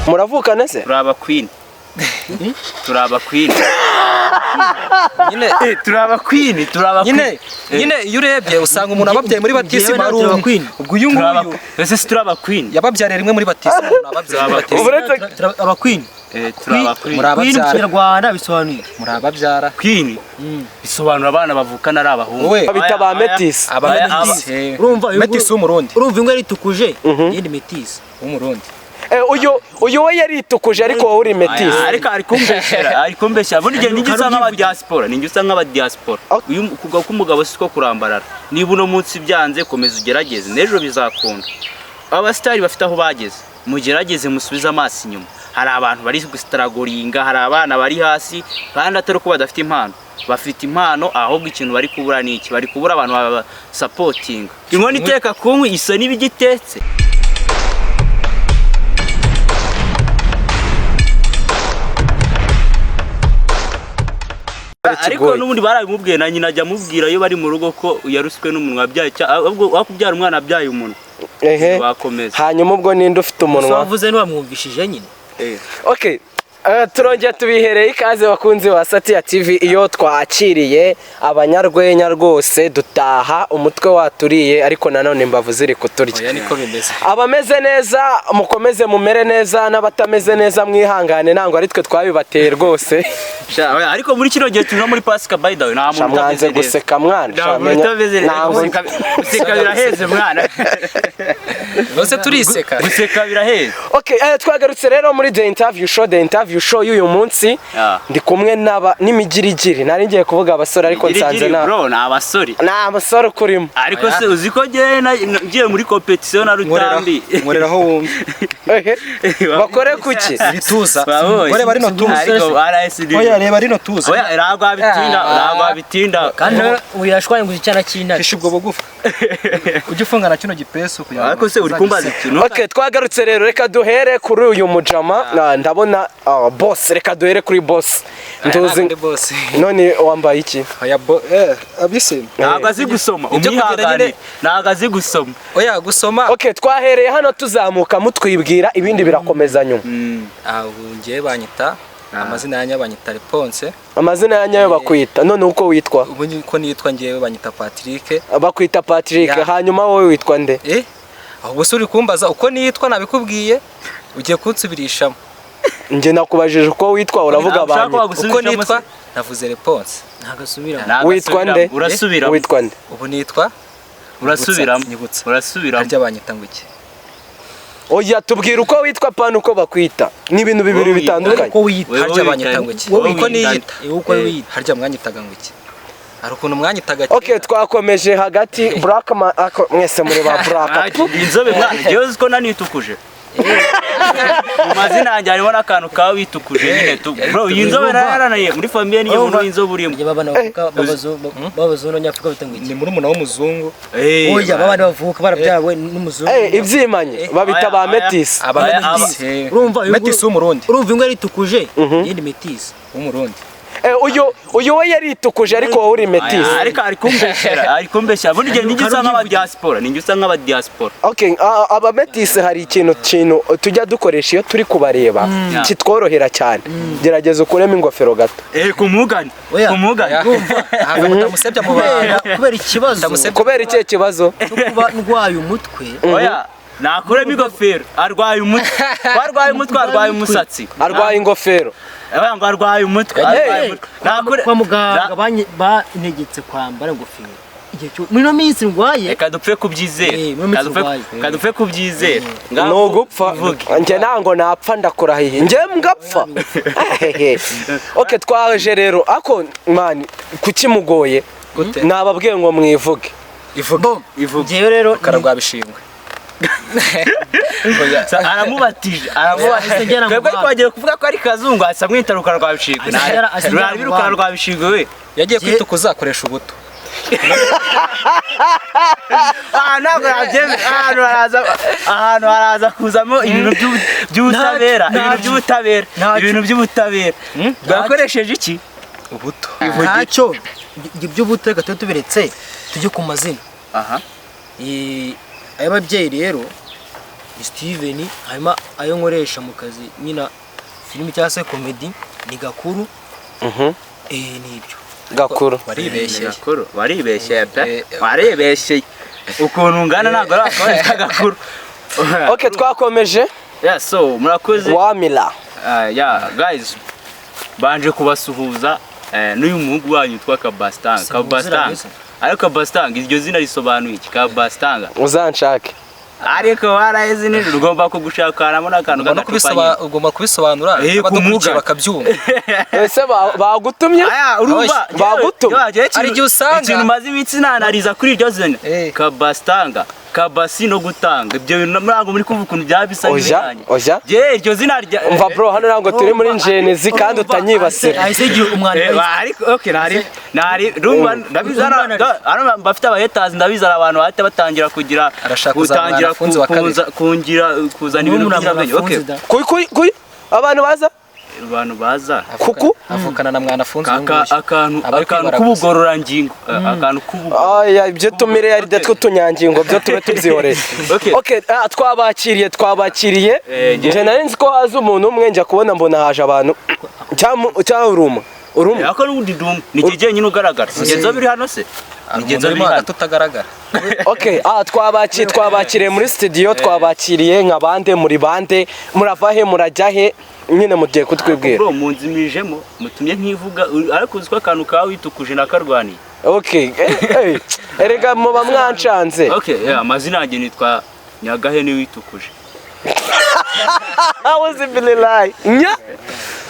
Muravukana se? Turi aba queen, turi aba queen. Nyine. Turi aba queen, turi aba Nyine nyine, iyo urebye usanga umuntu ababyaye muri batisimu Njyewe ari nawe umwe. queen. Ubwo uyu nguyu Ese si turi aba queen? Yababyariye rimwe muri batisimu, umuntu ababyariye muri batisimu. Uretse Aba queen. Turi aba queen. Muri Queen mu ababyara. Kinyarwanda bisobanuye Muri ababyara. Queen bisobanura abana bavukana ari abahungu. Wowe. Babita ba metisi. Aba Aya, metisi. Urumva uyu Metisi w'Umurundi. Urumva ingwe yaritukuje, iyindi metisi. W'Umurundi. Uyu we yaritukuje, ariko wowe uri metisi. Ariko ari kumbeshyera, ari kumbeshyera. Bundi igihe ninjye usa nk'aba diaspora, ninjye usa nk'aba diaspora. Uyu kugwa k'umugabo siko kurambarara. Niba uno munsi byanze, komeza ugerageze, n'ejo bizakunda. Abasitari bafite aho bageze, mugerageze musubize amaso inyuma. Hari abantu bari gustrugglinga, hari abana bari hasi, kandi atari uko badafite impano, bafite impano. Ahubwo ikintu bari kubura ni iki? Bari kubura abantu babasupportinga. Inkono iteka ku nkwi isa n'ibigitetse. Ariko n'ubundi barabimubwiye, na nyina ajya amubwira iyo bari mu rugo ko yaruswe n'umunwa abyaye, ahubwo wakubyara umwana abyaye umunwa. Ehe. Wakomeza. Hanyuma ubwo ninde ufite Gusa umunwa? wavuze ntiwamwumvishije nyine. Okay. Turongera tubihereye ikaze, bakunzi ba Satiya TV. Iyo twakiriye abanyarwenya rwose dutaha umutwe waturiye, ariko nanone imbavu ziri kuturya. Oya, niko bimeze. Abameze neza mukomeze mumere neza, n'abatameze neza mwihangane, ntabwo ari twe twabibateye rwose. Sha, oya, ariko muri kino gihe turi no muri Pasika, by the way, nta Sha, muntu mwanze utameze neza. guseka mwana. Nta Sha, muntu utameze neza. ntabwo Guseka biraheze mwana. Bose turiseka. Guseka biraheze. Okay, twagarutse rero muri The Interview Show, The Interview Show y'uyu munsi. Ndi kumwe n'aba n'imigirigiri. Nari ngiye kuvuga abasore, ariko nsanze Girigiri, na bro, ni abasore. Nta musore ukurimo. Ariko se uzi ko njyewe ngiye muri competition na Rutambi? Nkoreraho wumve. Ehe. Bakore kuki? Ibituza. Babonye. Reba rino tuza. Ariko RSD. Oya, reba rino tuza. Oya, ntabwo wabitinda, ntabwo wabitinda. Kandi nawe ubu yashwaye ngo icyana cy'intare. Hisha ubwo bugufa, ujye ufunga na kino gipesu kugira ngo Ariko se uri kumbaza ikintu? Okay, twagarutse rero, reka duhere kuri uyu mujama. Ndabona boss, reka duhere kuri boss. Ntuzi Ndi boss. None wambaye iki? Oya, bo abise. Ntabwo azi gusoma. Ibyo kugenda Umwihangane. nyine- Ntabwo azi gusoma. Oya, gusoma. Okay, twahereye hano tuzamuka mutwibwira, ibindi birakomeza nyuma. Ah, ubu ngiye banyita amazina yanyu, banyita Reponse. Amazina ya nyayo bakwita none uko witwa? Ubu uko nitwa ngewe banyita Patrick. Bakwita Patrick. Ya. Hanyuma wowe witwa nde? Ahubwo se uri kumbaza uko nitwa? Nabikubwiye, ugiye kunsubirishamo. Njye nakubajije uko witwa, uravuga Ntabwo ushaka banyita. wagusubirishamo Uko nitwa se? navuze Reponse. Ntabwo asubiramo. Ntabwo Witwa asubiramo. nde? Urasubiramo. Witwa nde? Ubu nitwa Urasubiramo. Nyibutsa. Urasubiramo. Harya banyita ngo iki? Oya, tubwira uko witwa, pana uko bakwita, ni ibintu bibiri Wowe bitandukanye. Uko wiyita. Wewe Harya wita banyita nde? ngo iki? Wowe Uko wita nde? niyita? Uko wiyita. Harya mwanyitaga ngo iki? Hari ukuntu mwanyitaga Okay, twakomeje hagati black man, ako mwese muri ba black. Ah, inzobe mwana, njyewe uzi ko nanitukuje. Mu mazina yanjye harimo n'akantu ka witukuje nyine tu. Bro, iyi nzobe narananiye muri famille, niyo muntu w'inzobe urimo. Njye babana bavuka b'abazungu nyafurika bita ngo iki? Ni murumuna w'umuzungu. Oya, babana bavuka barabyawe n'umuzungu. Ibyimanye babita ba Aya, aya. metisi. Aba Aya, metisi. Urumva uyu Metisi w'Umurundi. Urumva ingwe yaritukuje, iyindi metisi. W'Umurundi. Uyu we yaritukuje, ariko wowe uri metisi. Aya, ariko ari kumbeshyera, ari kumbeshyera. Bundi igihe ninjye usa nk'aba diaspora, ninjye usa nk'aba diaspora. Okay, abametisi hari ikintu tujya dukoresha iyo turi kubareba kitworohera cyane. Gerageza ukuremo ingofero gato. Kumugani. Oya. Kumugani. Ntabwo mutamusebya mu bantu. Kubera ikibazo Ndamusebya. Kubera ikihe kibazo? cyo kuba ndwaye umutwe. Oya, nakuremo ingofero, arwaye umutwe. Ko arwaye umutwe, arwaye umusatsi. Arwaye ingofero. Oya, ngo arwaye umutwe, arwaye umutwe. Kwa muganga bantegetse kwambara ingofero igihe cyo muri ino minsi ndwaye. Reka dupfe kubyizera. Muri Reka minsi dupfe- urwaye. Reka dupfe kubyizera. Ni ugupfa. Njye ntango napfa, ndakurahiye, njye ngapfa. Ehehe. Okay, twaje rero ako man, kuki mugoye? Gute? Nababwiye ngo mwivuge. Ivuge. Ivuge. Njyewe rero Rukara rwa Bishingwe. Oya. Aramubatije, aramubatije. Asengera mu Twebwe bantu. twagiye kuvuga ko ari kazungu, asa mwita Rukara rwa Bishingwe. Asengera mu Rukara bantu. rwa Bishingwe we. Yagiye kwitukuza akoresha ubuto. Ah, ntabwo yabyemera. Ahantu haraza kuzamo ibintu by'ubutabera, ibintu by'ubutabera, ibintu by'ubutabera. Bwakoresheje iki? Ubuto. Ntacyo, ibyo by'ubuto reka tube tubiretse, tujye ku mazina. Aha. Ay'ababyeyi rero Ni Steven, hanyuma ayo nkoresha mu kazi nyina filimi cyangwa se comedy ni Gakuru. Nibyo. Gakuru. Waribeshyeye. Gakuru, waribeshyeye pe. Eh. Waribeshyeye, ukuntu ungana ntabwo ari akaboneka Gakuru. Okay, twakomeje. Yeah, so murakoze. Wamila. Yeah guys, banje kubasuhuza, n'uyu muhungu wanyu witwa Kabastanga. Si Kabastanga. muziranye. Ariko Kabastanga, iryo zina risobanuye iki, Kabastanga? Uzanshake. Ariko waraheze nijoro, ugomba kugushakanamo n'akantu Ugomba no k'agacupa nyine. ugomba kubisobanura abadukurikiye Kumuga. bakabyumva. Ese bagutumye? Aya, urumva Bagutumye. Hari igihe usanga- ikintu maze iminsi nanariza kuri iryo zina, Kabastanga, kabasi no gutanga, ibyo bintu ntabwo muri kuvuga ukuntu byaba bisa Oya, n'ibijyanye. oya. Jye iryo zina rya Umva bro, hano ntabwo turi muri ngenezi kandi utanyibasira. Ahise igihe umwandiko. Ariko okay, nari rumva ndabizi hano bafite abahaters, ndabizi hari abantu bahita batangira kugira Arashaka kuzaba gutangira mwanafunzi wa kabiri. kungira kuzana ibintu by'inyabwenge. Okay. Kuy kuy kuy, abantu baza. Abantu baza. Kuku. Avukana na mwanafunzi uyu Aka nguyu. akantu Aba ari akantu kwibara gusa. k'ubugororangingo, akantu k'ubu Aya, ibyo tumire yaride tw'utunyangingo byo tube tubyihoreye. Okay. Okay, twabakiriye. Nje nari nzi ko haza umuntu umwe, njya kubona mbona haje abantu cyangwa uruma urumwe. Ako n'ubundi ndumwe ni jye jyenyine ugaragara, si ngenzo biri hano se. Hari Ni umuntu ngenzo urimo biri hano. hagati utagaragara. Okay, twabakiriye muri studio, twabakiriye nka bande? Muri bande? Murava he? Murajya he? Nyine mugiye kutwibwira. Bro, munzimijemo, mutumye nkivuga, ariko uzi ko akantu kawe witukuje nakarwaniye. Okay, erega muba mwancanze. Okay, yeah, amazina yanjye nitwa Nyagahene witukuje. Awuzibililayi nya.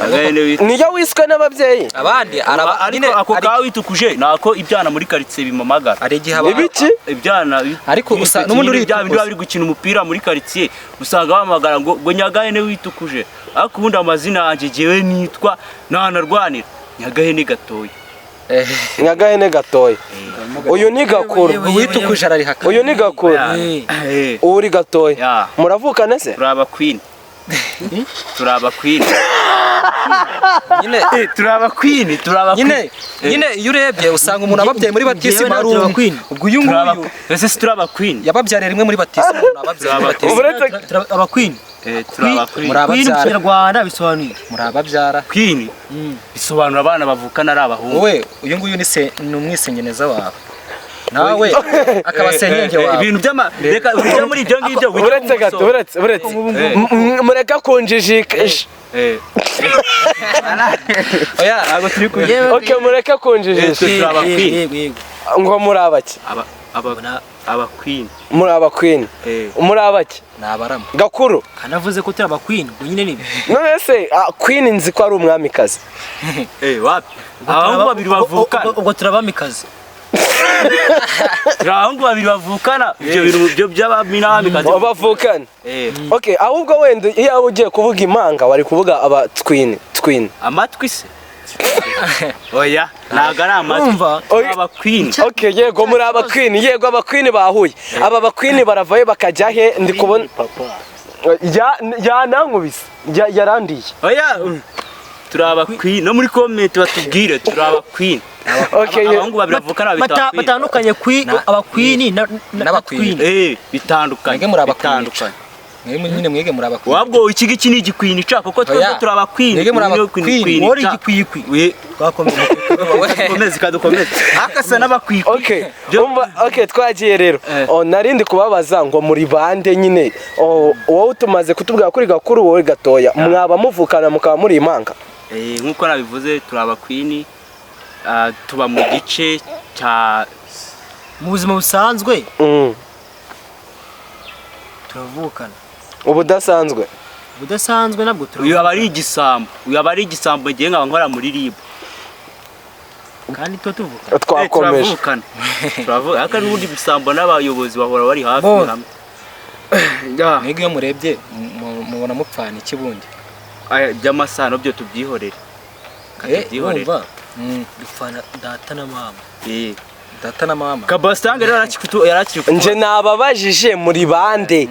Nyagahene witukuje. Niyo wiswe n'ababyeyi. Abandi araba Ariko nyine ako hari kawe witukuje nako ibyana muri karitsiye bimamagara. Hari igihe aba Ibiki? Ibyana Ariko n'ubundi nyine bya bindi uritukuza. biba biri gukina umupira muri karitsiye, usanga bahamagara ngo Nyagahene witukuje. Ariko ubundi amazina yanjye jyewe nitwa ntanarwanira Nyagahene gatoya. Nyagahene gatoya, uyu ni Gakuru. Uwitukuje ararihaka. Uyu ni Gakuru. Uri gatoya. Yeah. Muravukana se? Turi aba queen, turi aba queen. Nyine Turi aba queen, turi aba nyine nyine iyo urebye usanga umuntu ababyaye muri batisimu Njyewe ari nawe umwe. turi queen. Ubwo uyu nguyu Ese si turi aba queen? yababyariye rimwe muri batisimu, umuntu ababyariye muri batisimu. Uretse Aba queen. Turi aba queen. Muri Queen mu ababyara. Kinyarwanda bisobanuye Muri ababyara. Queen bisobanura abana bavukana ari abahungu. Wowe uyu nguyu ni se, ni umwisengeneza wawe, nawe akaba senyenge wawe. Ibintu by'ama reka ujya muri ibyo ngibyo ujya Uretse mu gato, musoro. uretse mureka kunjijika. Oya. Ntabwo turi ku Okay, mureke kunjijisha. Turi aba queen. Yego, yego. Ngo muri abaki? Aba aba queen. Muri aba queen? Muri abaki? Ni abaramu. Gakuru. Kanavuze ko turi aba queen, ngo nyine nibi. None se queen nzi ko ari umwamikazi. Wapi, abahungu babiri bavukana. Ubwo turabamikazi. Turi abahungu babiri bavukana, ibyo bintu byo by'abami n'abamikazi. Bavukana. Okay, ahubwo wenda iyo waba ugiye kuvuga impanga wari kuvuga aba twin twin. Amatwi se? Oya, ntabwo ari amatwi. Urumva? Turi aba queen. Okay, yego, muri aba queen, yego, aba queen bahuye. Aba ba queen baravayo bakajya he? Ndi kubona yanankubise. Yarandiye. Oya, turi aba queen, no muri comment batubwire, turi aba queen. Okay. Abahungu babiri bavukana babita Bata- queen. Batandukanye kwi aba queen n'aba queen. queen. Bitandukanye. Mwebwe muri aba queen. Bitandukanye. Mwebwe nyine mwege muri aba queen. Wabwo iki ngiki ni igiqueen ca, kuko twebwe Oya. turi aba queen. Mwebwe muri aba queen. Wori igikwikwi. We Twakomeje. Dukomeze, kadukomeze, akasa n'abakwikwi. Okay, umva, okay, twagiye rero. Oh, narindi kubabaza ngo muri bande nyine. Oh, wowe tumaze kutubwira kuri Gakuru, wowe gatoya. Mwaba muvukana mukaba muri impanga? Nk'uko nabivuze, turi aba queen, tuba mu gice cya Mu buzima busanzwe turavukana. Ubudasanzwe. Ubudasanzwe nabwo Uyu aba turavukana. ari igisambo, uyu aba ari igisambo, ngiye nkaba nkora muri RIB. Kandi tuba tuvukana. Twakomeje. Turavukana, turavuga, ariko n'ubundi ibisambo n'abayobozi bahora bari hafi Bo. hamwe. Ya, Mwebwe iyo murebye mubona mupfana iki bundi? Aya, by'amasano byo tubyihorere. Tubyihorere. Urumva, dupfana data na mama. Data na mama. Kabasitanga rero yarakiri kutu. Nje nababajije muri bande.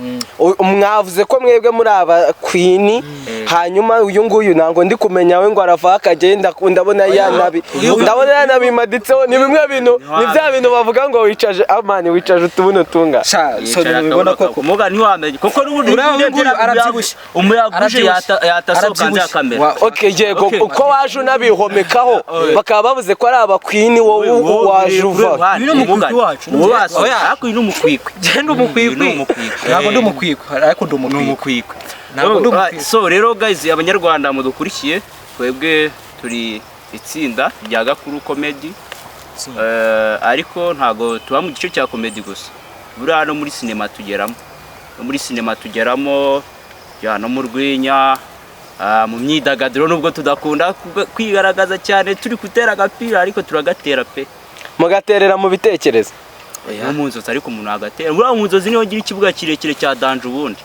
Mwavuze ko mwebwe muri aba queen. Hanyuma uyu nguyu ntabwo ndi kumenya we ngo arava akagenda, ndabona yanabi, ndabona yanabimaditseho. Ni bimwe bintu, ni bya bintu bavuga ngo wicaje amani, wicaje utubuno tunga. Sha, so ntibibona koko. Muga ntiwamenye kuko n'ubundi Uriya nguyu arabyibushye. Umuyaga uje Arabyibushye. yatasohoka hanze ya Arabyibushye. kamera. Okay, yego. Okay. Uko waje unabihomekaho, bakaba bavuze ko ari abakwini, wowe waje uva Uyu ni umukwikwi wacu, ni wacu. Oya. Ariko uyu ni umukwikwi. Njye ndi umukwikwi. Uyu ni umukwikwi. Ntabwo ndi umukwikwi, ariko ndi Ni umukwikwi. umukwikwi. Ntabwo ndi umukwikwi. So rero guys, abanyarwanda mudukurikiye, twebwe turi itsinda rya Gakuru Comedy. Ariko ntabwo tuba mu gice cya comedy gusa, buriya no muri sinema tugeramo, no muri sinema tugeramo ya, no mu rwenya, mu myidagaduro, nubwo tudakunda kwigaragaza cyane turi gutera agapira, ariko turagatera pe. Mugaterera mu bitekerezo. No mu nzozi, ariko umuntu agatera buriya mu nzozi niho ngira ikibuga kirekire cya danger ubundi.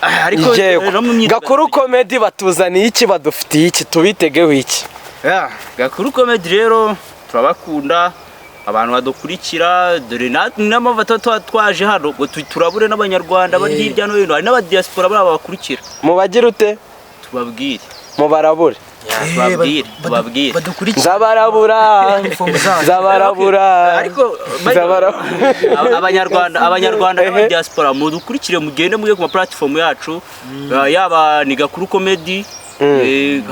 Ariko Yego. no mu myidagaduro. Gakuru Comedy batuzaniye iki? Badufitiye iki? Tubitegeho iki? Yeah, Gakuru Comedy rero turabakunda abantu badukurikira, dore n'amava tuba twaje hano ngo turabure n'abanyarwanda bari hirya no hino, hari n'abadiaspora bari babakurikira. Mubagira ute? Tubabwire. Mubarabure. Tubabwire, tubabwire. Badukurikira. Nzabarabura. Fomu zacu. Nzabarabura. Ariko Nzabarabura. abanyarwanda n'abadiaspora mudukurikire, mugende mujye ku ma platform yacu, yaba ni Gakuru Comedy,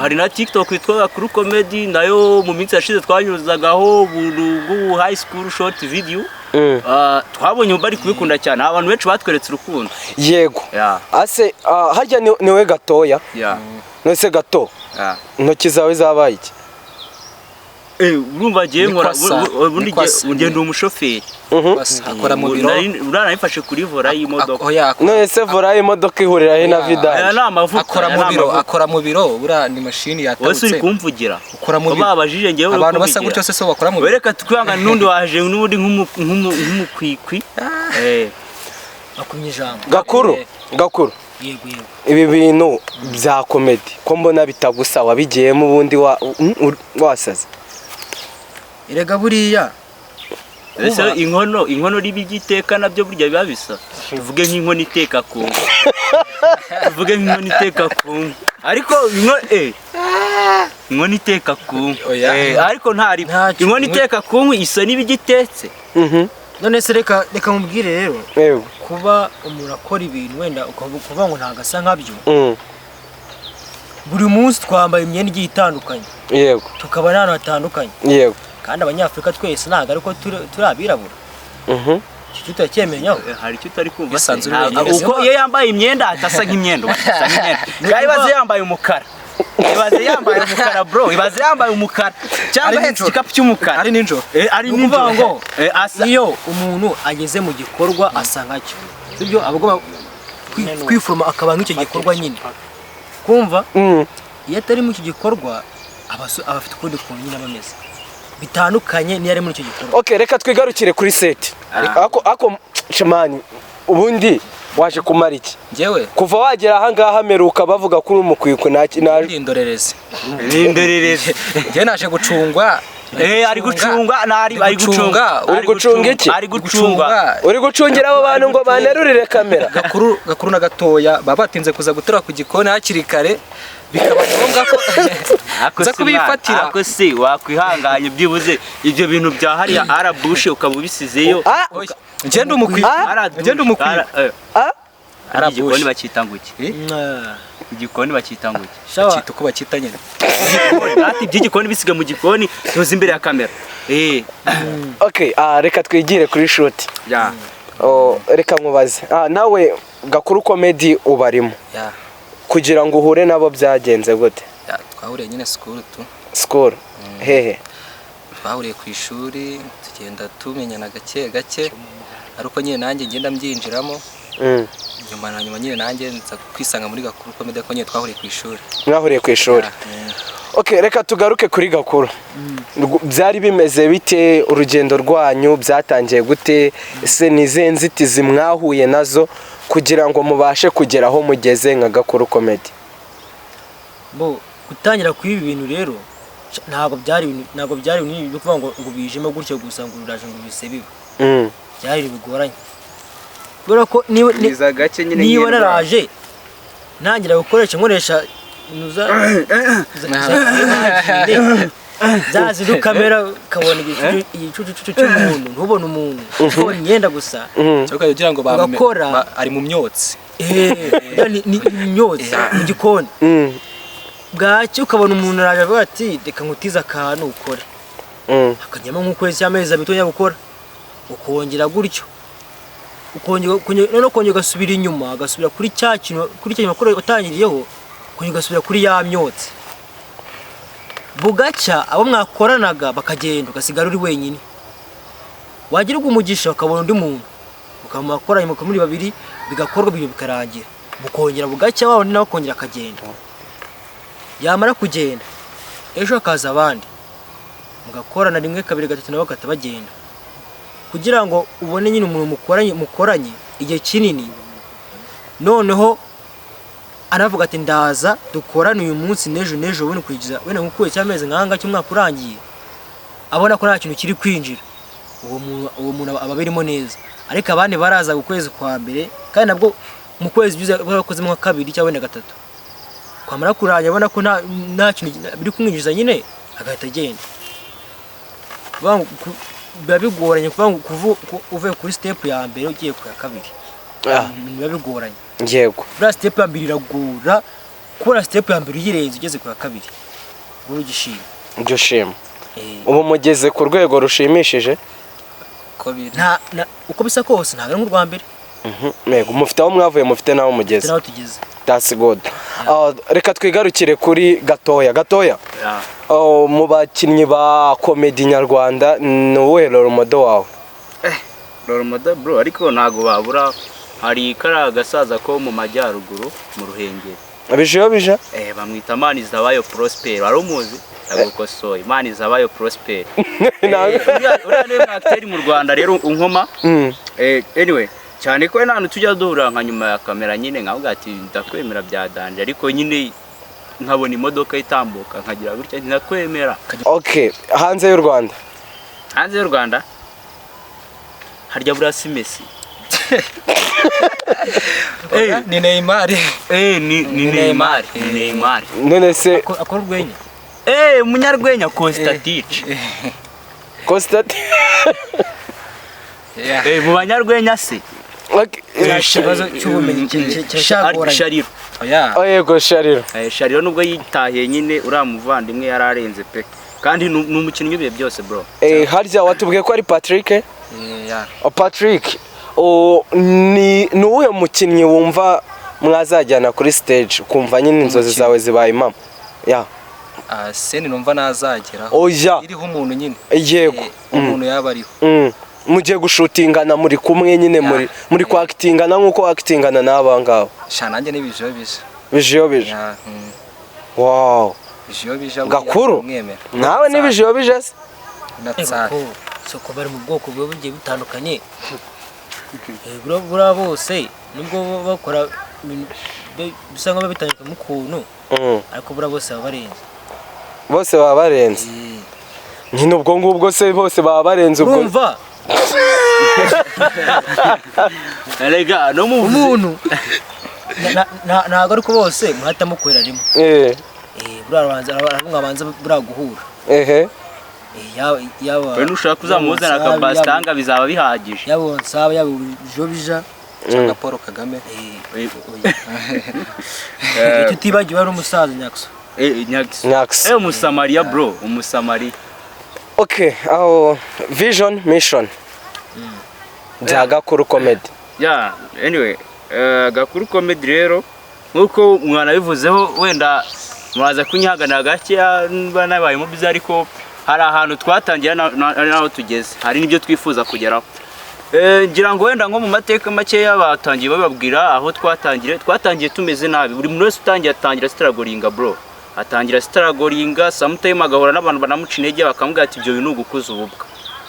hari na TikTok yitwa Gakuru Comedy, nayo mu minsi yashize twanyuzagaho ubuntu bw'ubu high school short video. Twabonye bari kubikunda cyane, abantu benshi batweretse urukundo. Yego. Yeah. Ase harya niwe gatoya? Yeah. None gato, intoki zawe zabaye iki? Urumva agiye Ni nkora kwasa, ubundi ni kwasa. ngenda umushoferi. Akora mu biro. Uriya nayifashe kuri volant y'imodoka. Oya, None se volant y'imodoka ihurira he na Aya vidange? ni amavuta. Akora Aya mu ni biro. amavuta. Akora mu biro, buriya ni mashini Wowe se uri yatabutse. kumvugira? Ukora mu biro. Babajije ngewe uri Abantu basa kumvugira. gutyo se so bakora mu biro? Wereka twihangane, n'undi waje n'ubundi nk'umukwikwi. Akumye ijambo. Gakuru, Gakuru. Yego, yego. Ibi bintu bya comedy ko mbona bitagusa, wabigiyemo ubundi wasaze? Erega buriya Ese inkono ribi ry'iteka nabyo burya biba bisa. Tuvuge nk'inkono iteka ku nkwi. Tuvuge nk'inkono iteka ku nkwi. Ariko inkono iteka ku nkwi. Oya. Ariko ntari Ntacyo. inkono iteka ku nkwi isa n'ibigitetse. None se reka mubwire rero, Yego. kuba umuntu akora ibintu wenda ukavuga ngo ntabwo asa nkabyo, buri munsi twambaye imyenda igiye itandukanye, tukaba n'ahantu hatandukanye, kandi abanyafurika twese ntabwo ariko turi abirabura. Icyo tutakyemenyaho. Hari icyo utari kumva se? Wisanzure wenyine. Uko iyo yambaye imyenda atasa nk'imyenda, uba asa nk'imyenda. Ngaho ibaze yambaye umukara. Ibaze yambaye umukara bro, ibaze yambaye umukara cyangwa Ari ahetse nijoro. igikapu cy'umukara. Ari nijoro. Ari Ni ukuvuga nijoro. ngo Asa iyo umuntu ageze mu gikorwa asa nkacyo, sibyo? Aba agomba kwiforoma akaba nk'icyo gikorwa nyine, kumva? Iyo atari muri icyo gikorwa aba afite ukundi kuntu nyine aba ameze bitandukanye n'iyo ari muri icyo gikorwa. Okay, reka twigarukire kuri set. Ako shemani, ubundi waje kumara iki? Njyewe? Kuva wagera ahangaha meruka bavuga ko uri umukwikwi nta Ndi indorerezi. Indorerezi. Njyewe naje gucungwa. Ari gucunga, nari ari gucunga. Uri gucunga iki? Ari gucunga. Uri gucungira abo bantu ngo banerurire kamera? Gakuru, Gakuru na Gatoya baba batinze kuza gutura ku gikoni hakiri kare, bikaba ngombwa ko Ako nza si mwana, kubifatira. Ako si wakwihanganye byibuze ibyo bintu bya hariya arabushe ukaba ubisizeyo. Ah. Oya, njye ndi umukwikwi. Njye ndi umukwikwi. Ah. Igikoni Arabushe. bakita ngo iki? Igikoni bakita ngo iki? Shawa. Bakita uko bakita nyine. Ati iby'igikoni bisiga mu gikoni, tuzi imbere ya kamera. Okay, reka twigire kuri shoot. Ya. Oh, reka nkubaze, nawe Gakuru Comedy ubarimo? Ya. Kugira ngo uhure nabo byagenze gute? Ya, twahuriye nyine school tu. School hehe? Twahuriye ku ishuri, tugenda tumenyana gake gake, ariko nyine nanjye ngenda mbyinjiramo. Nyuma na nyuma nyine nanjye nza kwisanga muri Gakuru Comedy, ko nyine twahuriye ku ishuri. Mwahuriye ku ishuri. Okay, reka tugaruke kuri Gakuru. Byari bimeze bite urugendo rwanyu? Byatangiye gute? Ese ni izihe nzitizi mwahuye nazo kugira ngo mubashe kugera aho mugeze nka Gakuru Comedy? Bo gutangira kuri ibi bintu rero ntabwo byari ibintu byo kuvuga ngo bijemo gutyo gusa, ngo uraje ngo bise biba. Byari ibintu bigoranye kubera ko Biza gake nyine niba nk'indwara. naraje Ntangira gukoresha nkoresha nuza za zindi kamera, ukabona igicucucucu cy'umuntu, ntubone umuntu, ukabona imyenda gusa. Cyangwa ukajya ugira ngo Ugakora. Ari mu myotsi. Ni imyotsi mu gikoni. Bwacyo ukabona umuntu araje avuga ati: "Reka nkutize akantu ukore." Hakajyamo nk'ukwezi, amezi 2 utongera gukora, ukongera gutyo, ukongera noneho ukongera ugasubira inyuma, ugasubira kuri cya kintu, kuri cya kintu watangiriyeho, ukongera ugasubira kuri ya myotsi. Bugacya abo mwakoranaga bakagenda, ugasigara uri wenyine. Wagirwa umugisha ukabona undi muntu, mukaba mwakoranye, mukaba muri babiri, bigakorwa ibyo bikarangira, mukongera bugacya wa wundi nawe akongera akagenda. Yamara kugenda, ejo hakaza abandi, mugakorana rimwe, kabiri, gatatu, nabo bagahita bagenda. Kugira ngo ubone nyine umuntu mukoranye igihe kinini, noneho anavuga ati: "Ndaza dukorane uyu munsi n'ejo n'ejo bundi," kugeza wenda nk'ukwezi cy'amezi nk'aha cy'umwaka urangiye, abona ko nta kintu kiri kwinjira, uwo muntu aba abirimo neza. Ariko abandi baraza ukwezi kwa mbere, kandi nabwo mu kwezi byiza bakozemo nka kabiri cyangwa wenda gatatu, kwamara kurangira abona ko nta kintu biri kumwinjiza nyine, agahita agenda. Kuvuga ngo biba bigoranye kuvuga ngo uvuye kuri step ya mbere ugiye ku ya kabiri. Biba bigoranye. Buriya step ya mbere iragora kubona, step ya mbere uyirenze ugeze ku ya kabiri ubwo ugishima. Ibyo shima. Ubu mugeze ku rwego rushimishije. Ko biri. Nta uko bisa kose ntabwo ari nk'urwa mbere. Yego, mufite aho mwavuye, mufite n'aho mugeze. Turi aho tugeze. That's good. Reka twigarukire kuri gatoya gatoya. Mu bakinnyi ba comedy nyarwanda, ni uwuhe role model wawe? Role model, bro, ariko ntago babura. Hari kariya gasaza ko mu majyaruguru, mu Ruhengeri. Bijiyo bija. Bamwita Manizabayo Prosper, wari umuzi? Ndagukosoye, Manizabayo Prosper. Uriya niwe mwakiteri mu Rwanda rero unkoma. Anyway, cyane ko nta hantu tujya duhura nka nyuma ya kamera nyine, nkavuga ati: "Ndakwemera bya danger," ariko nyine nkabona imodoka itambuka nkagira gutya, ndakwemera. Okay, hanze y'u Rwanda? Hanze y'u Rwanda, harya buriya si Messi? Ni Neymar. Ni Neymar, ni Neymar. None se Akora urwenya. Umunyarwenya Costa Titch. Costa. Yeah. Mu banyarwenya se? Okay. Ikibazo cy'ubumenyi cyagoranye. Shariro. Oya. Oh, yego, Shariro. Shariro nubwo yitahiye nyine, uriya muvandimwe yari arenze pe, kandi ni umukinnyi w'ibihe byose, bro. Harya watubwiye ko ari Patrick? Yeah. Oh, Patrick, oh, ni uwuhe mukinnyi wumva mwazajyana kuri stage, ukumva nyine inzozi zawe zibaye impamo ya? Ah, scene numva nazageraho. Oya. Iriho umuntu nyine. Yego. Umuntu yaba ariho. Mugiye gushutingana muri kumwe nyine, muri kwakitingana nk'uko wakitingana n'aba ngaba. Sha, nanjye n'ibijiyo bija. Bijiyo bije. Yeah. Wow. Bijiyo bija buriya. Gakuru. Mwemera. Nawe n'ibijiyo bije se? Na tsari. Soko bari mu bwoko buba bugiye butandukanye. Buriya bose nubwo baba bakora ibintu bisa nkaho bitandukanye mu ukuntu, ariko buriya bose baba barenze. Bose baba barenze nyine, ubwo ngubwo se bose baba barenze ubwo? Urumva? Erega no mu Umuntu ntabwo ariko bose muhita mukorera rimwe. Buriya mwabanza buriya guhura. Yaba We nushaka uzamuzana yaba akabasitanga, bizaba bihagije. Yaba Nsaba, yaba Jobija. Cyangwa Paul Kagame. Tutibagiwe ari umusaza Nyakso. Nyakisi. Nyakisi. Umusamariya, bro, umusamariya. Okay, aho vision, mission bya Gakuru Comedy? Yeah, anyway, Gakuru Comedy rero, nkuko mwanabivuzeho, wenda muraza kunyihaganira gakeya niba nabayemo biza, ariko hari ahantu twatangira n'aho tugeze, hari n'ibyo twifuza kugeraho. Ngira ngo wenda nko mu mateka makeya batangiye bababwira aho twatangiriye. Twatangiye tumeze nabi. Buri muntu wese utangiye atangira strugglinga, bro, atangira strugglinga, sometime agahura n'abantu banamuca intege, bakamubwira ati: "Ibyo bintu ni ugukuza ububwa,"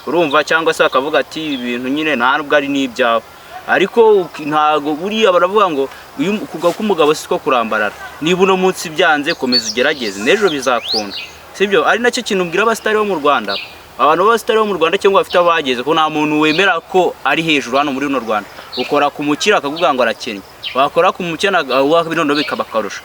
urumva, cyangwa se bakavuga ati: "Ibintu nyine nta nubwo ari n'ibyawe." Ariko ntago buriya baravuga ngo uyu kugwa k'umugabo siko kurambarara. Niba uno munsi byanze, komeza ugerageze, n'ejo bizakunda, sibyo? Ari nacyo kintu mbwira abasitari bo mu Rwanda, abantu b'abasitari bo mu Rwanda cyangwa bafite aho bageze, ko nta muntu wemera ko ari hejuru hano muri runo Rwanda. Ukora ku mukire akakubwira ngo arakennye, wakora ku mukene noneho bikaba akarusho.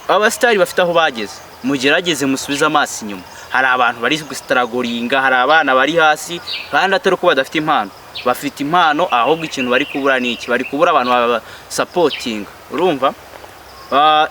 Abasitari bafite aho bageze, mugerageze musubize amaso inyuma. Hari abantu bari gustrugglinga, hari abana bari hasi, kandi atari uko badafite impano, bafite impano, ahubwo ikintu bari kubura ni iki? Bari kubura abantu babasupportinga. Urumva?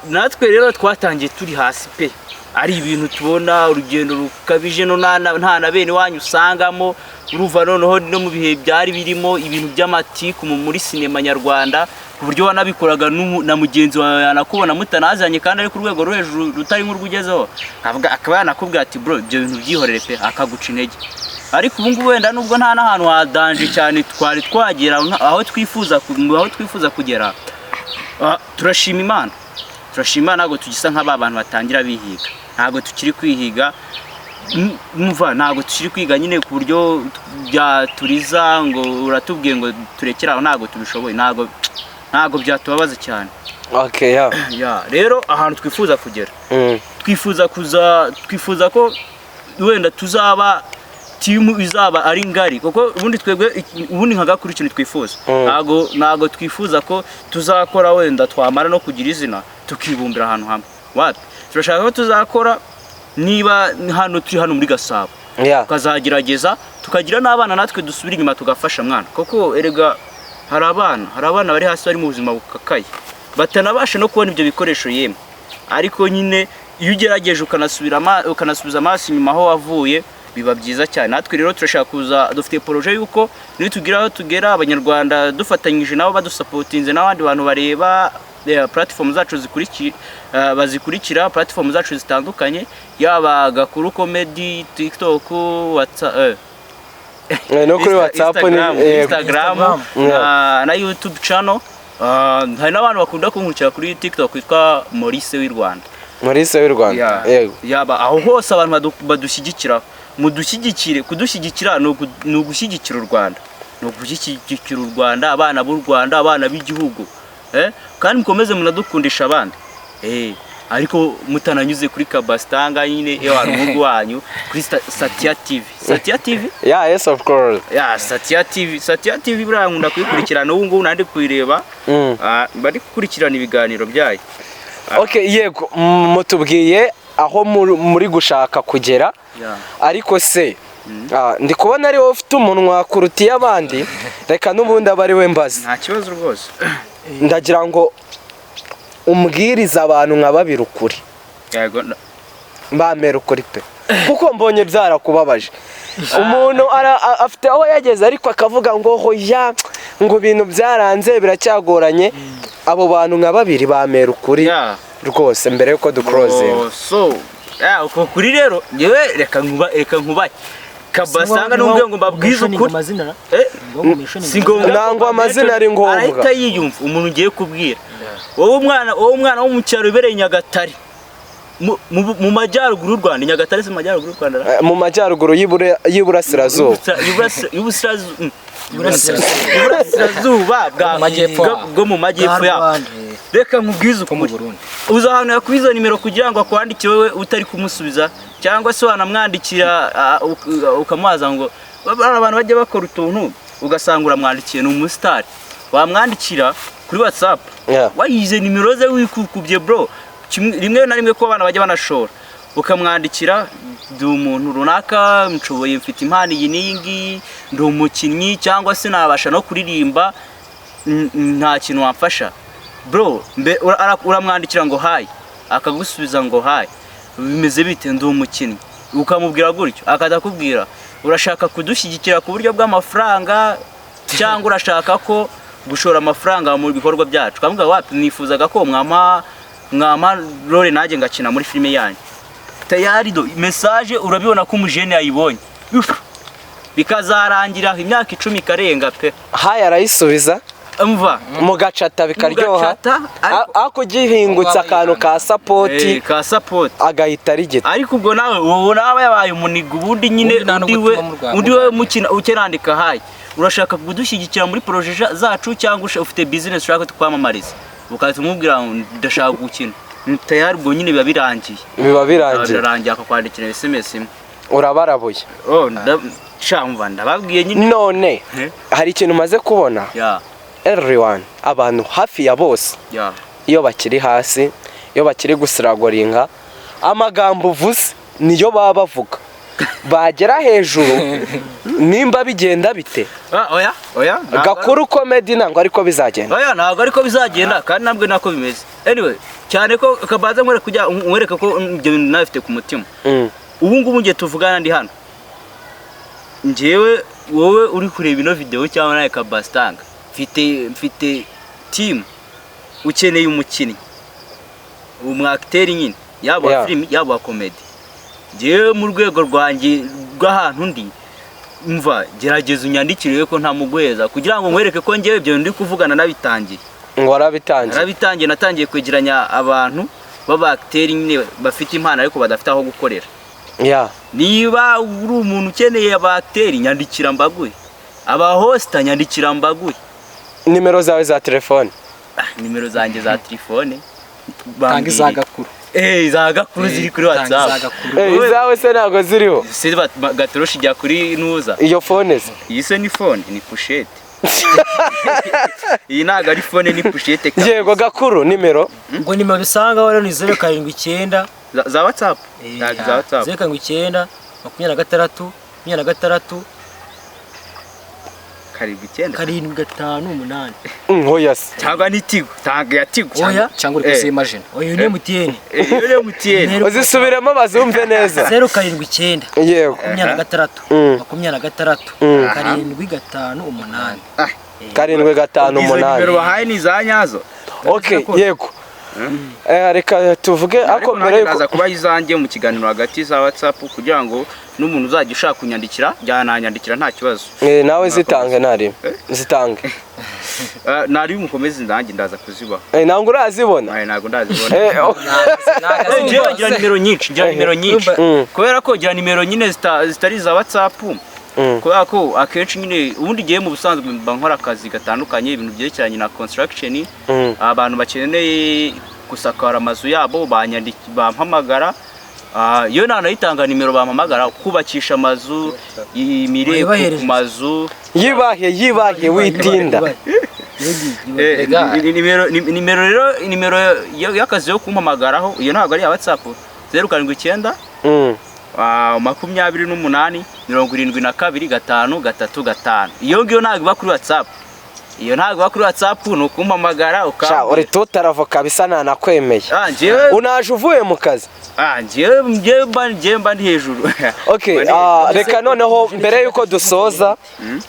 Natwe rero twatangiye turi hasi pe, ari ibintu tubona urugendo rukabije, no nta na bene wanyu usangamo. Urumva, noneho no mu bihe byari birimo ibintu by'amatiku muri sinema nyarwanda, ku buryo wanabikoraga na mugenzi wawe yanakubona mutanazanye kandi ari ku rwego rwo hejuru rutari nk'urwo ugezeho, akaba yanakubwira ati: "Bro, ibyo bintu byihorere pe," akaguca intege. Ariko ubu ngubu wenda nubwo nta n'ahantu hadanje cyane twari twagera aho twifuza kugera, turashima Imana, turashima Imana. Ntabwo tugisa nk'aba bantu batangira bihiga, ntabwo tukiri kwihiga. Umva, ntabwo tukiri kwiga nyine ku buryo byaturiza ngo uratubwiye ngo turekere aho. Ntabwo tubishoboye, ntabwo byatubabaza cyane. Okay, yeah. Ya, rero ahantu twifuza kugera, twifuza ko wenda tuzaba team izaba ari ngari, kuko ubundi twebwe, ubundi nka Gakuru, ikintu twifuza, ntabwo twifuza ko tuzakora wenda twamara no kugira izina tukibumbira ahantu hamwe. Wapi, turashaka ko tuzakora niba hano turi hano muri Gasabo, tukazagerageza tukagira n'abana natwe dusubira inyuma tugafasha mwana, kuko erega hari abana bari hasi, bari mu buzima bukakaye, batanabasha no kubona ibyo bikoresho yemwe. Ariko nyine iyo ugerageje ukanasubiza amaso inyuma aho wavuye, biba byiza cyane. Natwe rero turashaka kuza, dufite projet y'uko nitugira aho tugera, Abanyarwanda dufatanyije nabo badusupportinze n'abandi bantu bareba platform zacu bazikurikira platform zacu zitandukanye, yaba Gakuru Comedy, TikTok, WhatsApp, No kuri WhatsApp ni Instagram, Instagram na YouTube channel. Hari n'abantu bakunda kunkurikira kuri TikTok witwa Maurice w'i Rwanda. Maurice w'i Rwanda. Yego. Yaba aho hose abantu badushyigikira, mudushyigikire. Kudushyigikira ni ugushyigikira u Rwanda, ni ugushyigikira u Rwanda, abana b'u Rwanda, abana b'igihugu, kandi mukomeze munadukundisha abandi, ariko mutananyuze kuri Kabasitanga nyine, iyo hari umuhungu wanyu kuri Satya TV, Satya TV. Yeah, yes, of course. Ya, Satya TV, Satya TV buriya nkunda kuyikurikirana, ubu ngubu nandi kuyireba. Bari gukurikirana ibiganiro byayo. Okay, yego, mutubwiye aho muri gushaka kugera, ariko se ndi kubona ari wowe ufite umunwa kuruta iy'abandi, reka n'ubundi aba ari we mbaza. Nta kibazo rwose. Ndagira ngo umbwirize abantu nka babiri ukuri. Yego. Mbamera ukuri pe, kuko mbonye byarakubabaje. Umuntu afite aho yageze ariko akavuga ngo hoya, ngo ibintu byaranze, biracyagoranye. Abo bantu nka babiri bamera ukuri rwose mbere yuko duclosinga. Oh, so yeah, uko kuri rero yewe, reka nkubaye Kabasanga n'ubwo ngo mbabwize ukuri. Amazina na Si ngombwa. Ntabwo amazina ari ngombwa. Arahita yiyumva umuntu ugiye kubwira. Wowe umwana wo mu cyaro ubereye i Nyagatare, mu majyaruguru y'u Rwanda. I Nyagatare si mu majyaruguru y'u Rwanda ra? Mu majyaruguru y'Iburasirazuba. Y'Uburasirazuba Mu majyepfo. bwo mu majyepfo Bwa yabo. Rwanda. Reka nkubwize Ko mu ukuri. Burundi. Uza ahantu yakwiza nimero kugira ngo akwandikire wowe utari kumusubiza, cyangwa se wanamwandikira ukamubaza ngo bari abantu bajya bakora utuntu, ugasanga uramwandikiye ni umusitari, wamwandikira kuri WhatsApp wayize nimero ze wikukubye bro. Rimwe na rimwe ko abana bajya banashora, ukamwandikira: "Ndi umuntu runaka, nshoboye, mfite impano iyi n'iyi ngiyi, ndi umukinnyi cyangwa se nabasha no kuririmba, nta kintu wamfasha bro?" Uramwandikira ngo "Hi," akagusubiza ngo "Hi, bimeze bite? Ndi umukinnyi." Ukamubwira gutyo, akajya akubwira: "Urashaka kudushyigikira ku buryo bw'amafaranga cyangwa urashaka ko gushora amafaranga mu bikorwa byacu?" Ukamubwira: "Wapi, nifuzaga ko mwampa role nanjye ngakina muri filime yanyu." Tayari do message urabibona ko umujene yayibonye. Uf! Bikazarangira imyaka 10 ikarenga pe. "Hi" arayisubiza. Umva. Mugacata bikaryoha. Mugacata, Ariko ugihingutse akantu ka support, ka support, agahita arigita. Ariko ubwo nawe ubu nawe yabaye umuniga ubundi nyine. Ubundi nta Undi nubwo we tuba mu Rwanda. Undi we mukina ukenandika: "Hi, urashaka kudushyigikira muri projet zacu cyangwa ufite business ushaka twamamariza?" Ukahita umubwira ngo "Ndashaka gukina." Tayari ubwo nyine biba birangiye. Biba birangiye. Birarangiye, akakwandikira SMS imwe. Urabarabuye. Oh, sha, umva, ndababwiye nyine. None Eh? hari ikintu umaze kubona. Ya. Everyone, abantu hafi ya bose, iyo bakiri hasi, iyo bakiri gustrugglinga, amagambo uvuze niyo baba bavuga. Bagera hejuru, nimba bigenda bite? Ah, oya, oya, Gakuru Comedy ntabwo ariko bizagenda. Oya, ntabwo ariko bizagenda, kandi ntabwo nako bimeze. Anyway, cyane ko kabanza nkwereka, kujya nkwereka ko ibyo bintu nabifite ku mutima. Ubu ngubu ngiye tuvugana ndi hano, njyewe wowe uri kureba ino video cyangwa nawe kabasitanga, mfite team. Ukeneye umukinnyi, umwakiteri nyine, yaba wa filimi, yaba wa comedy, njyewe mu rwego rwanjye rw'ahantu ndi, mva gerageza unyandikire ko ntamuguheza, kugira ngo nkwereke ko njyewe ibyo ndi kuvugana nabitangiye. Ngo warabitangiye? Narabitangiye. Natangiye kwegeranya abantu b'abakiteri nyine bafite impano ariko badafite aho gukorera. Niba uri umuntu ukeneye abakiteri, nyandikira mbaguhe. Abahosita, nyandikira mbaguhe. Nimero zawe za telefone? Ah, nimero zanjye za telefone. Tanga iza Gakuru. Eh, za Gakuru ziri kuri Tanga WhatsApp. iza Gakuru. Eh, izawe se ntabwo ziriho? Se gatoroshi ijya kuri nuza. Iyo phone se? Iyi se ni phone, ni pochette. Iyi ntabwo ari phone, ni pochette kabisa. Yego, Gakuru, nimero? Ngo nimero dusangaho rero ni 079. Za WhatsApp. Ntabwo za WhatsApp. 079 26 26. 79. 758. Oya se. Cyangwa ni Tigo, tanga ya Tigo. Oya. Cyangwa uri Eh. kuzimagine? Oya, ni MTN. Eh, iyo ni MTN. Uzisubiremo bazumve neza. 079. 26. 26. 758. 7 5 Izo nimero 8. bahaye ni iza nyazo. Okay, yego. Eh, reka tuvuge ako Ariko mbere nanjye yuko naza kubaha izanjye mu kiganiro hagati za WhatsApp, kugira ngo n'umuntu uzajya ushaka kunyandikira byananyandikira nta kibazo. Eh, nawe zitange ntari zitange. Eh, nari mukomeze, nanjye ndaza kuzibaha. Eh, ntabwo urazibona? Aye, ntabwo ndazibona. Eh, oh. Eh, njyewe ngira nimero nyinshi, ngira nimero nyinshi, kubera ko ngira nimero nyine zitari iza WhatsApp, kubera ko akenshi nyine ubundi gihe mu busanzwe mba nkora akazi gatandukanye, ibintu byerekeranye na construction. Abantu bakeneye gusakara amazu yabo bampamagara. Ah, iyo nanayitanga nimero bampamagara, kubakisha amazu, imireko ku Wayibahereje. mazu. Yibahe, yibahe, witinda. Eh, Rega. nimero rero, nimero y'akazi yo kumpamagaraho, iyo ntabwo ari iya WhatsApp, 079 28 72 5 3 5. Iyo ngiyo ntabwo iba kuri WhatsApp, iyo ntabwo iba kuri WhatsApp, ni ukumpamagara Sha, ukambwira. uri tutaravoka bisa, nanakwemeye. Ah, njyewe Unaje uvuye mu kazi. Ah, njyewe mba ndi hejuru. Okay, Mba ndi ah, reka noneho mbere yuko dusoza,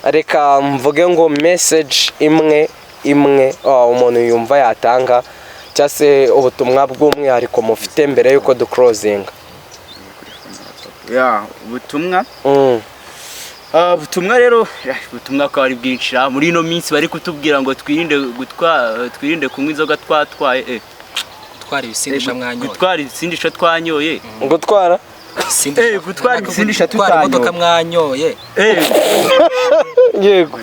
reka mvuge ngo message imwe imwe, umuntu yumva yatanga, cyangwa se ubutumwa bw'umwihariko mufite mbere yuko duclosinga. Ya, ubutumwa. Ah, ubutumwa rero, ubutumwa ko ari bwinshi. Ah, muri ino minsi bari kutubwira ngo twirinde twirinde kunywa inzoga twatwaye, Gutwara ibisindisha mwanyoye. Gutwara ibisindisha twanyoye. Gutwara? Ibisindisha- Gutwara ibisindisha gutwara imodoka tutanyoye. mwanyoye. Yego.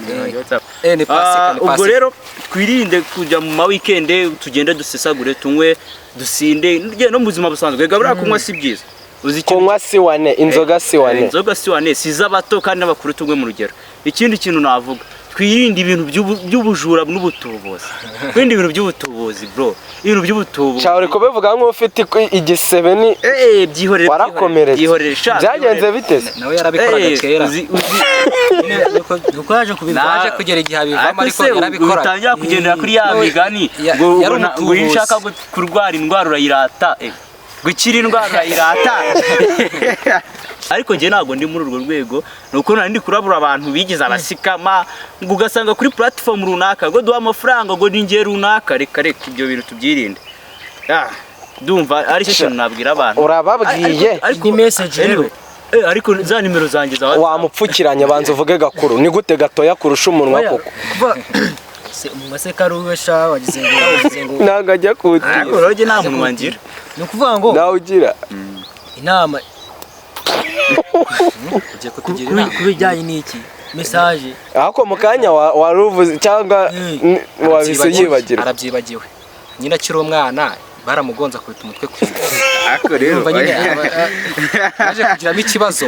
Eh, ni pasika, ni Ubwo pasika. rero twirinde kujya mu ma weekend, tugende dusesagure, tunywe, dusinde. Njye no mu buzima busanzwe rega buriya kunywa si byiza. Uzi ikintu? Kunywa si wane, inzoga si wane. Inzoga si wane, si iz'abato kandi n'abakuru tunywe mu rugero. Ikindi kintu navuga, twirinde ibintu by'ubujura n'ubutubuzi. Twirinde ibintu by'ubutubuzi, bro, ibintu by'ubutubuzi. Sha, uri kubivuga nk'ufite igisebe ni Eh, byihorere. Warakomeretse. Byihorere sha. Byagenze Byihorere. bite se? Nawe yarabikoraga kera. Uzi Nuko yaje kubiva. Naje kugera igihe abivamo, ariko se yarabikoraga. utangira kugendera kuri ya migani ngo yari ngo iyo umutubuzi. ushaka kurwara indwara urayirata, gukira indwara urayirata. Ariko njye ntabwo ndi muri urwo rwego, ni uko nari ndi kurabura abantu bigize abasikama, ngo ugasanga kuri platform runaka ngo duha amafaranga, ngo ni njye runaka. Reka reka, ibyo bintu tubyirinde. Ah, ndumva ari cyo kintu nabwira abantu. Urababwiye. Ariko Indi message rero. Anyway, ariko za nimero zanjye za WhatsApp. Wamupfukiranye, banza uvuge. Gakuru, ni gute gatoya kurusha umunwa Oya, koko? Kuva se umunwa se karuwe sha, wagize ngo Ntabwo ajya Ariko kuwutira. rero njye nta munwa ngira. Ni ukuvuga ngo Nawe ugira. Inama Ugiye kutugira inama. ku bijyanye n'iki message? Ariko mu kanya wari uvuze cyangwa wabise Arabyibagiwe. yibagirwa. Arabyibagiwe nyine, akiri umwana baramugonze akubita umutwe ku ivu. Ariko rero Urumva nyine yaje kugiramo ikibazo.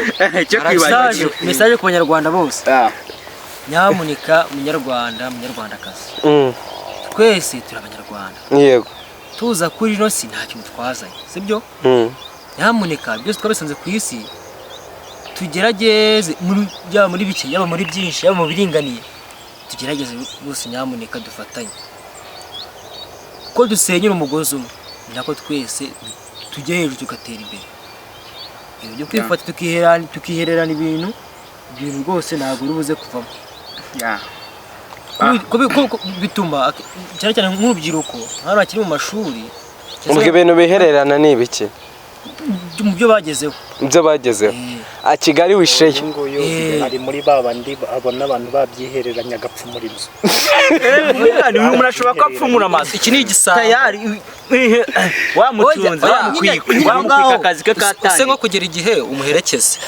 Cyo Arabyibagiwe. kwibagirwa. Message ku banyarwanda bose. Ah. Nyamuneka munyarwanda, munyarwandakazi, twese turi abanyarwanda. Yego. Tuza kuri ino si nta kintu twazanye, sibyo? Nyamuneka byose twabisanze ku isi, tugerageze yaba muri bike, yaba muri byinshi, yaba mu biringaniye, tugerageze bose, nyamuneka dufatanye. Ko dusenyera umugozi umwe, ni nako twese tujya hejuru tugatera imbere. Ibintu byo kwifata tukihererana ibintu rwose ntabwo uri buze kuvamo. Bituma cyane cyane nk'urubyiruko nk'abantu bakiri mu mashuri Ubwo ibintu bihererana ni ibiki? Mu byo bagezeho. Ibyo bagezeho a Kigali wisheye. Uyu nguyu ari muri ba bandi abona abantu babyihereranya agapfumura inzu. Uyu muntu ashobora kuba apfumura amaso. Iki ni igisambo. Tayari wamutunze, Oya, wamukwika nyine wamukwika akazi ke use katangiye. Nko kugera igihe umuherekeze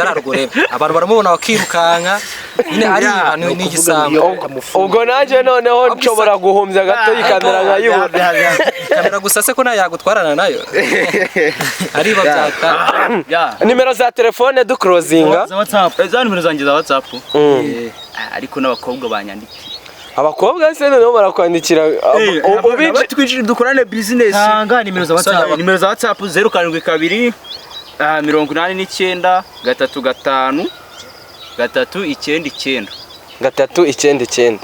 ararwo urebe abantu baramubona bakirukanka nyine ari Yeah, ni igisambo. Ubwo nanjye noneho nshobora guhumbya gato yikamera nkayibura. Kamera gusa se ko nayo yagutwarana nayo ariba byata. Nimero za telefone duclosinga. Za WhatsApp. Za nimero zanjye za WhatsApp. Ariko n'abakobwa banyandikiye. Abakobwa se noneho barakwandikira? Twinjire dukorane business. Tanga nimero za WhatsApp. Nimero za WhatsApp 072 89 35 399. 399.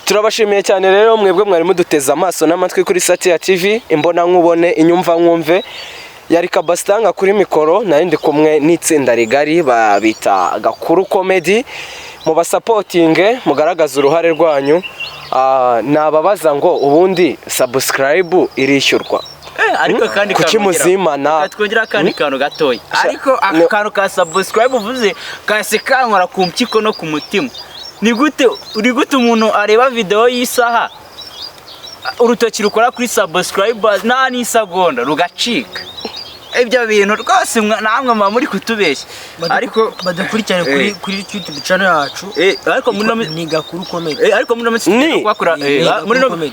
Turabashimiye cyane rero mwebwe mwari muduteze amaso n'amatwi kuri Satya TV, imbona nkubone, inyumva nkumve. Yari Kabasitanga kuri mikoro, nari ndi kumwe n'itsinda rigari babita Gakuru Comedy. Mubasupportinge, mugaragaze uruhare rwanyu. Nababaza ngo ubundi subscribe irishyurwa? Ariko kandi Kuki muzimana? Twongera akandi kantu gatoya, ariko aka kantu ka subscribe uvuze kahise kankora ku mpyiko no ku mutima. Ni gute umuntu areba video y'isaha, urutoki rukora kuri subscribe nta n'isegonda rugacika? Ibyo bintu rwose namwe muba muri kutubeshya, ariko Badukurikirane kuri kuri YouTube channel yacu. Ariko muri no Ni Gakuru Comedy. Ariko muri no minsi tugiye no kubakora Comedy.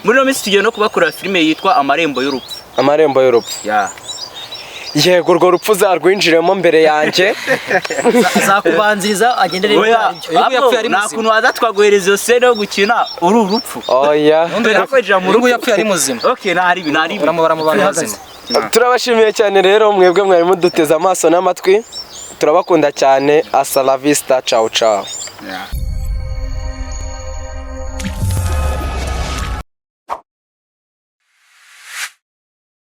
muri no minsi tugiye no kubakora filime yitwa Amarembo y'Urupfu. Amarembo y'Urupfu. Yego, urwo rupfu uzarwinjiremo mbere yanjye. Azakubanziriza agende arebe Oya, ibyo ari byo. Uyu yapfuye ari nta muzima. kuntu waza twaguhereza iyo scene yo gukina uri urupfu. Oya. Yakwinjira mu Uyu rupfu. nguyu yapfuye ari muzima. Okay, ntari ntari. Uramubara mu bantu bazima. Turabashimiye cyane rero mwebwe mwari muduteze amaso n'amatwi, turabakunda cyane. Hasta la vista, ciao ciao. Yeah.